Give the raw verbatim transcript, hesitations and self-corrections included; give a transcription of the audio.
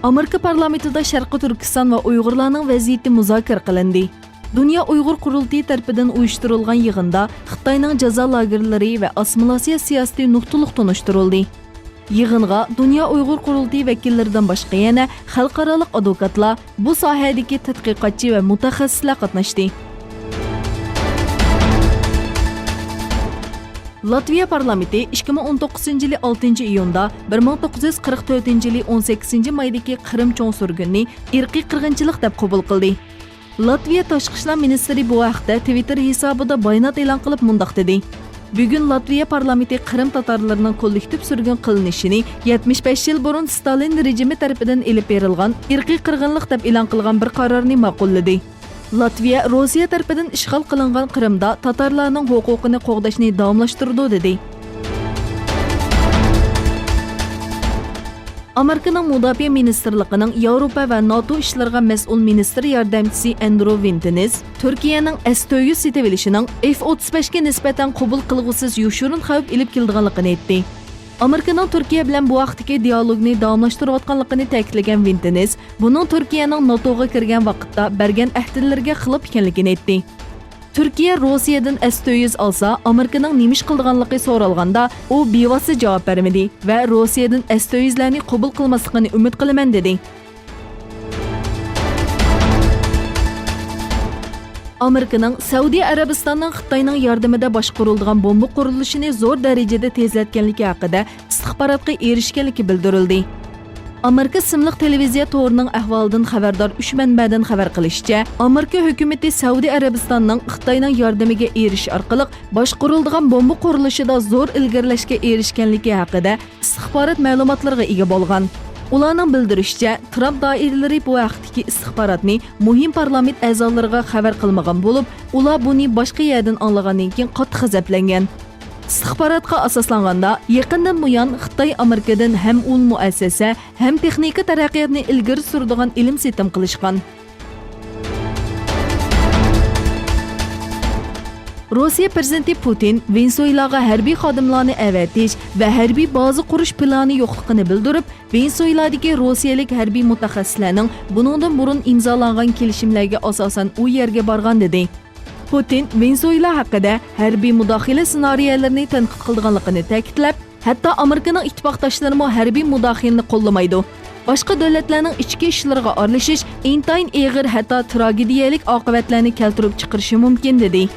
ئامېرىكا پارلامېنتىدا شەرقىي تۈركىستان ۋە ئۇيغۇرلارنىڭ ۋەزىيىتى مۇزاكىرە قىلىندى. دۇنيا ئۇيغۇر قۇرۇلتىيى تەرىپىدىن ئۇيۇشتۇرۇلغان يىغىندا خىتاينىڭ جازا لاگېرلىرى ۋە ئاسسىمىلياتسىيە سىياسىتى نۇقتىلىق تونۇشتۇرۇلدى. يىغىنغا دۇنيا ئۇيغۇر قۇرۇلتىيى ۋەكىللىرىدىن باشقا يەنە خەلقئارالىق ئادۋوكاتلار، بۇ ساھەدىكى تەتقىقاتچى ۋە مۇتەخەسسىسلەر قاتناشتى. لاتۋىيە پارلامېنتى ئىككى مىڭ ئون توققۇزىنچى يىلى ئالتىنچى ئىيۇندا، بىر مىڭ توققۇز يۈز قىرىق تۆتىنچى يىلى ئون سەككىزىنچى مايدىكى قىرىم چوڭ سۈرگۈننى ئىرقىي قىرغىنچىلىق دەپ قوبۇل قىلدى. لاتۋىيە تاشقى ئىشلار مىنىستىرى بۇ ھەقتە تىۋىتتېر ھېسابىدا بايانات ئېلان قىلىپ مۇنداق دېدى: «بۈگۈن لاتۋىيە پارلامېنتى قىرىم تاتارلىرىنىڭ كوللېكتىپ سۈرگۈن قىلىنىشىنى يەتمىش بەش يىل بۇرۇن ستالىن رېجىمى تەرىپىدىن ئېلىپ بېرىلغان ئىرقىي قىرغىنلىق دەپ ئېلان قىلغان بىر قارارنى ماقۇللىدى.» لاتۋىيە روسىيە تەرىپىدىن ئىشغال قىلىنغان قىرىمدا تاتارلارنىڭ ھوقۇقىنى قوغداشنى داۋاملاشتۇرىدۇ، دېدى. ئامېرىكىنىڭ مۇداپىئە مىنىستىرلىقىنىڭ ياۋروپا ۋە ناتو ئىشلىرىغا مەسئۇل مىنىستىر ياردەمچىسى ئەندرو ۋىنتېنس تۈركىيەنىڭ ئەس تۆت يۈز سېتىۋېلىشىنىڭ ئېف ئوتتۇز بەشكە نىسبەتەن قوبۇل قىلغۇسىز يوشۇرۇن خەۋپ ئېلىپ كېلىدىغانلىقىنى ئېيتتى. ئامېرىكىنىڭ تۈركىيە بىلەن بۇ ھەقتىكى دىئالوگنى داۋاملاشتۇرۇۋاتقانلىقىنى تەكىتلىگەن ۋىنتېنس، بۇنىڭ تۈركىيەنىڭ ناتوغا كىرگەن ۋاقىتتا بەرگەن ئەھدىلىرىگە خىلاپ ئىكەنلىكىنى ئېيتتى. تۈركىيە روسىيەدىن ئەس تۆت يۈز ئالسا، ئامېرىكىنىڭ نېمە ئىش قىلىدىغانلىقى سورالغاندا، ئۇ بىۋاسىتە جاۋاب بەرمىدى ۋە روسىيەدىن ئەس تۆت يۈزلەرنى قوبۇل قىلماسلىقىنى ئۈمىد قىلىمەن، دېدى. ئامېرىكىنىڭ سەئۇدى ئەرەبىستاننىڭ خىتاينىڭ ياردىمىدە باشقۇرۇلىدىغان بومبا قۇرۇلۇشىنى زور دەرىجىدە تېزلەتكەنلىكى ھەققىدە ئىستىخباراتقا ئېرىشكەنلىكى بىلدۈرۈلدى. ئامېرىكا سىملىق تېلېۋىزىيە تورىنىڭ ئەھۋالىدىن خەۋەردار ئۈچ مەنبەدىن خەۋەر قىلىشىچە، ئامېرىكا ھۆكۈمىتى سەئۇدى ئەرەبىستاننىڭ خىتاينىڭ ياردىمىگە ئېرىشىش ئارقىلىق باشقۇرۇلىدىغان بومبا قۇرۇلۇشىدا زور ئىلگىرىلەشكە ئېرىشكەنلىكى ھەققىدە ئىستىخبارات مەلۇماتلىرىغا ئىگە بولغان. ئۇلارنىڭ بىلدۈرۈشىچە، ترامپ دائىرىلىرى بۇ ھەقتىكى ئىستىخباراتنى مۇھىم پارلامېنت ئەزالىرىغا خەۋەر قىلمىغان بولۇپ، ئۇلار بۇنى باشقا يەردىن ئاڭلىغاندىن كېيىن قاتتىق غەزەپلەنگەن. ئىستىخباراتقا ئاساسلانغاندا، يېقىندىن بۇيان خىتاي ئامېرىكىدىن ھەم ئۇل مۇئەسسەسە، ھەم تېخنىكا تەرەققىياتنى ئىلگىرى سۈرىدىغان ئېلىم سېتىم قىلىشقان. روسىيە پىرېزىدېنتى پۇتىن ۋېنېزۇېلاغا ھەربىي خادىملارنى ئەۋەتىش ۋە ھەربىي بازا قۇرۇش پىلانى يوقلۇقىنى بىلدۈرۈپ، ۋېنېزۇېلادىكى روسىيەلىك ھەربىي مۇتەخەسسىسلەرنىڭ بۇنىڭدىن بۇرۇن ئىمزالانغان كېلىشىملەرگە ئاساسەن ئۇ يەرگە بارغان، دېدى. پۇتىن ۋېنېزۇېلا ھەققىدە ھەربىي مۇداخىلە سېنارىيەلىرىنى تەنقىد قىلىدىغانلىقىنى تەكىتلەپ، ھەتتا ئامېرىكىنىڭ ئىتتىپاقداشلىرىمۇ ھەربىي مۇداخىلىنى قوللىمايدۇ. باشقا دۆلەتلەرنىڭ ئىچكى ئىشلىرىغا ئارىلىشىش ئىنتايىن ئېغىر، ھەتتا تراگېدىيەلىك ئاقىۋەتلەرنى كەلتۈرۈپ چىقىرىشى مۇمكىن، دېدى.